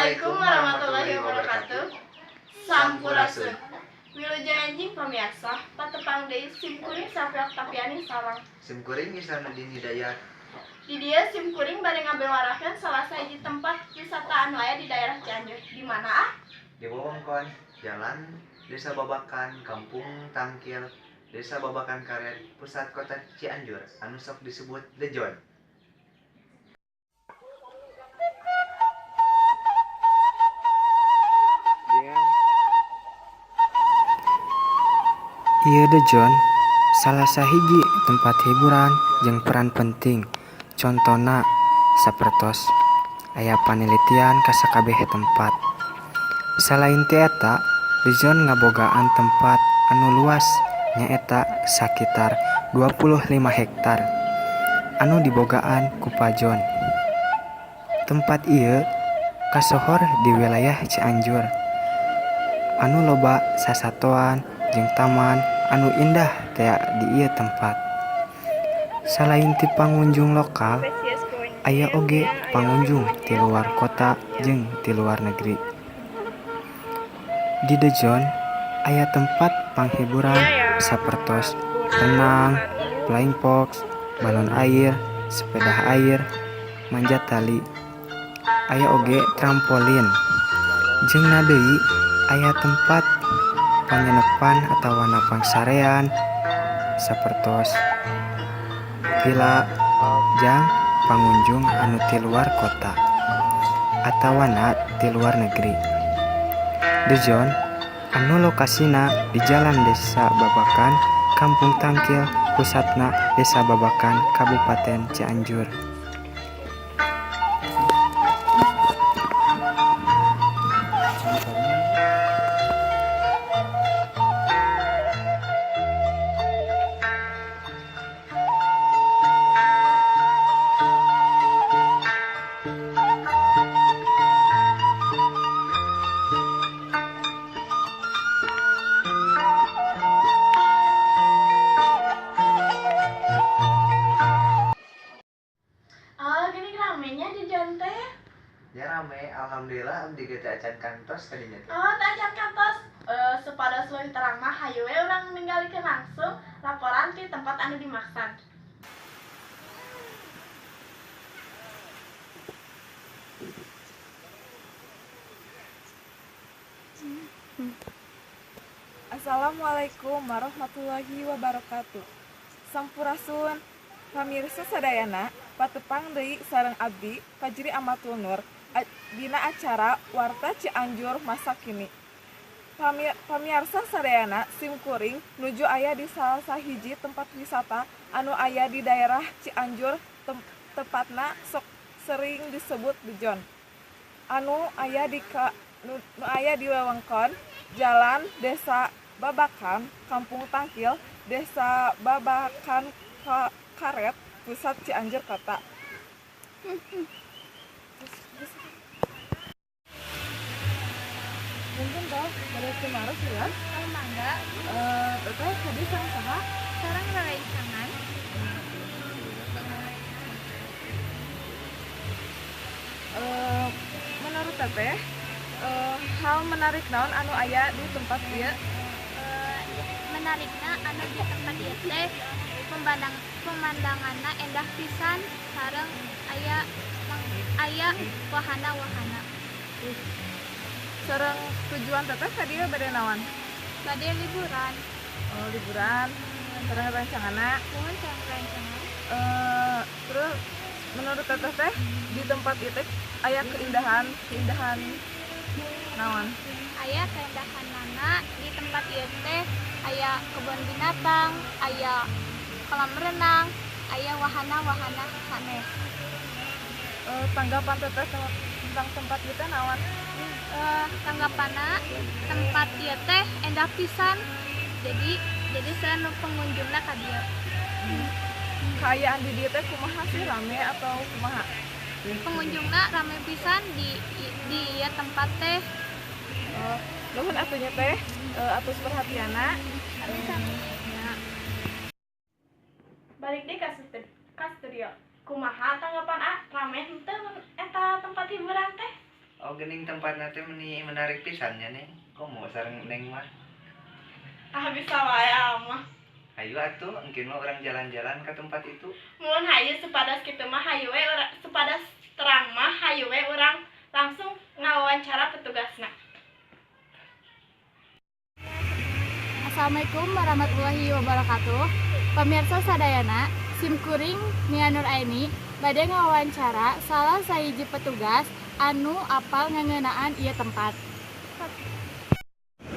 Assalamualaikum warahmatullahi wabarakatuh. Sampurasun. Wilujeng enjing pamiarsa, patepang deui sim kuring Safi Oktaviani sareng Sim kuring Isanuddin Hidayat. Di dieu sim kuring bade ngabewarakeun salah sahiji tempat wisata anu aya di daerah Cianjur. Di mana ah? Di wewengkon Jalan Desa Babakan, Kampung Tangkil, Desa Babakan Karet, pusat kota Cianjur, anu sok disebut The Zone. Ieu The Zone salah sahiji tempat hiburan jeung peran penting, contona sapertos aya panelitian ka sakabeh tempat. Salain ti eta, The Zone ngabogaan tempat anu luas nyaeta sakitar 25 hektar anu dibogaan ku pajon. Tempat ieu kasohor di wilayah Cianjur anu loba sasatoan jeung taman anu indah tea di ieu tempat. Salain ti pangunjung lokal, aya oge pangunjung ti luar kota jeung ti luar negeri. Di The Zone aya tempat panghiburan sapertos renang, flying fox, balon air, sepeda air, manjat tali. Aya oge trampolin. Jeung na deui aya tempat panginepan atawa pangsarean sapertos villa jang pangunjung anu ti luar kota atawana ti luar negeri. The Zone anu lokasina di Jalan Desa Babakan, Kampung Tangkil, pusatna Desa Babakan, Kabupaten Cianjur. Oh, gini ramenya di Zone teh. Ya rame, alhamdulillah abdi ge teu acan kantos tadinya teh. Oh, teu acan kantos. Supados leuwih terang mah hayu we urang ningalikeun langsung laporan ti tempat anu dimaksad. Assalamualaikum warahmatullahi wabarakatuh. Sampurasun pamirsa sadayana, patepang deui sareng abdi Fajri Amatul Nur dina acara Warta Cianjur Masa Kini. Pamiarsa sadayana, sim kuring nuju aya di salah sahiji tempat wisata anu aya di daerah Cianjur, tepatna sok sering disebut The Zone anu aya di ka, nu, nu aya di wewengkon Jalan Desa Babakan, Kampung Tangkil, Desa Babakan Karet, Pusat Cianjur Kota. Mungkin toh pada kemarin ya. Oh, mangga. Teteh tadi sareng saha? Sareng rerencangan. Menurut teteh, hal menarik naon anu aya di tempat ieu? Menarikna anu di tempat ieu teh pemandanganna endah pisan sareng aya wahana-wahana. Sareng tujuan teteh ka dieu bade naon? Bade liburan. Oh, liburan. Sareng rencanganna. Muhun sareng rencangan. Terus menurut teteh teh di tempat itu aya keindahan naon? Aya keindahanana di tempat ieu teh aya kebun binatang, aya kolam renang, aya wahana-wahana sanes. Tanggapan teteh tentang tempat itu naon? Tanggapanna tempat ieu teh endah pisan. Jadi saya nu pengunjungna ka dieu. Kaayaan di dieu teh kumaha sih, rame atau kumaha? Pengunjungna rame pisan di ieu tempat teh. Nuhun atuh nya teh, atus perhatianna. Sami-sami. Ya. Balik deui ka studio. Kumaha tanggapan A? Rame henteu eta tempat hiburan teh? Oh, gening tempatna teh meni menarik pisan nya, Neng. Komo sareng Neng mah. Ah, bisa wae mah. Ayo atuh, engkin mah urang jalan-jalan ke tempat itu. Mun hayu supados kitu mah, hayu we supados terang mah, hayu we urang langsung ngawawancara petugasna. Assalamualaikum warahmatullahi wabarakatuh. Pemirsa sadayana, simkuring Nia Nur Aini bade ngawawancara salah sahiji petugas anu apal ngeunaan ieu tempat.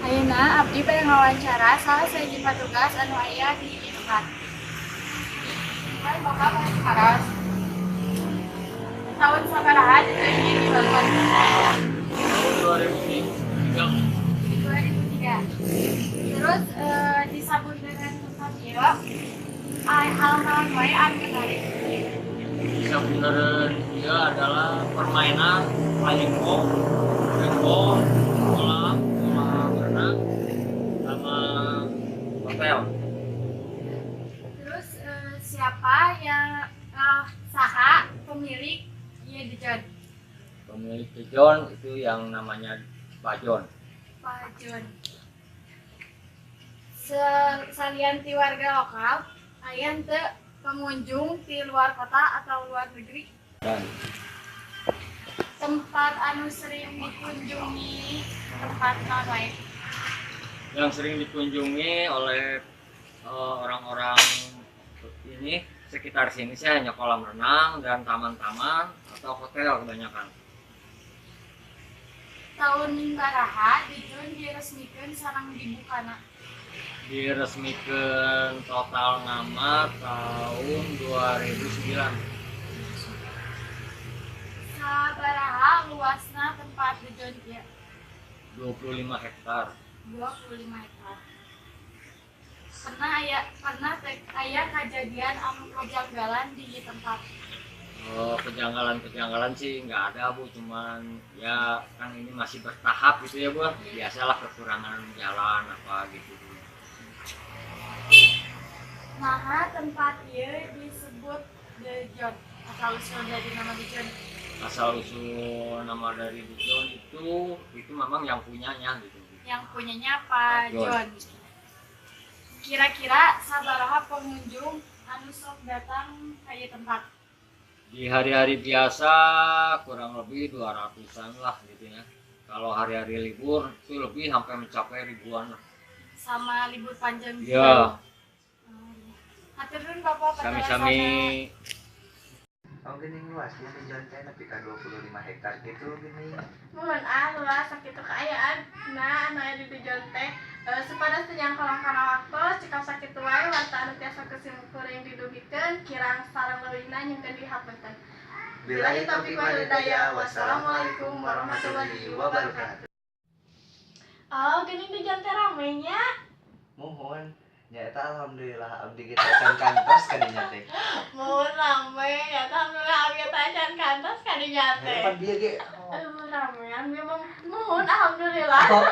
Ayeuna abdi bade ngawawancara salah sahiji petugas anu aya di ieu tempat. Bapak paras. Tahun sabaraha ieu dibangun? Tahun 2003. 2003. Terus di sabudeureun tempat ieu hal naon wae anu menarik? Sebenarnya dia adalah permainan flying fox, paintball, kolam, kolam renang, sama hotel. Terus siapa yang saha pemilik ieu The John? Pemilik The John itu yang namanya Pak John. Pak John. Salian ti warga lokal, aya teu pengunjung di luar kota atau luar negeri? Dan Tempat anu sering dikunjungi tempat naon wae? Yang sering dikunjungi oleh orang-orang ini sekitar sini sih hanya kolam renang dan taman-taman atau hotel kebanyakan. Tahun baraha The John diresmikeun sareng dibukana? Diresmikan total nama tahun 2009. Sabaraha luasna tempat The John ieu? 25 hektar. 25 hektar. Pernah aya kejadian anu kajanggalan di tempat? Oh, kejanggalan-kejanggalan sih nggak ada, Bu, cuman ya kan ini masih bertahap gitu ya, Bu. Biasalah, kekurangan jalan apa gitu, Bu. Nah, tempat ieu disebut The John, asal usul dari nama The John? Asal usul nama dari The John itu memang yang punyanya gitu. Yang punyanya Pak Pak John. John. Kira-kira sabaraha pengunjung anu sok datang ka ieu tempat? Di hari-hari biasa kurang lebih 200-an lah gitu ya. Kalau hari-hari libur itu lebih, sampai mencapai ribuan lah. Sama libur panjang juga? Ya. Hatur nuhun, Bapak. Sami-sami. Oh, geuning luasnya The John teh nepi ka 25 hektar gitu geuning. Mohon ah, luas sakitu kaayaan. Nah, anu aya di The John teh. Supados teu nyangkolong kana waktu, cekap sakitu wae warta anu tiasa ku simkuring didugikeun, kirang sareng leuwihna nyungkeun dihapunten. Billahi taufiq wal hidayah. Wassalamualaikum warahmatullahi wabarakatuh. Oh, geuning The John teh rame nya. Muhun. Nyaeta, alhamdulillah abdi ge acan kantos ka dinya teh. Muhun, rame ya, alhamdulillah abdi teh acan kantos ka dinya teh. Pan bieu ge. Ramean memang, muhun, alhamdulillah. Oh.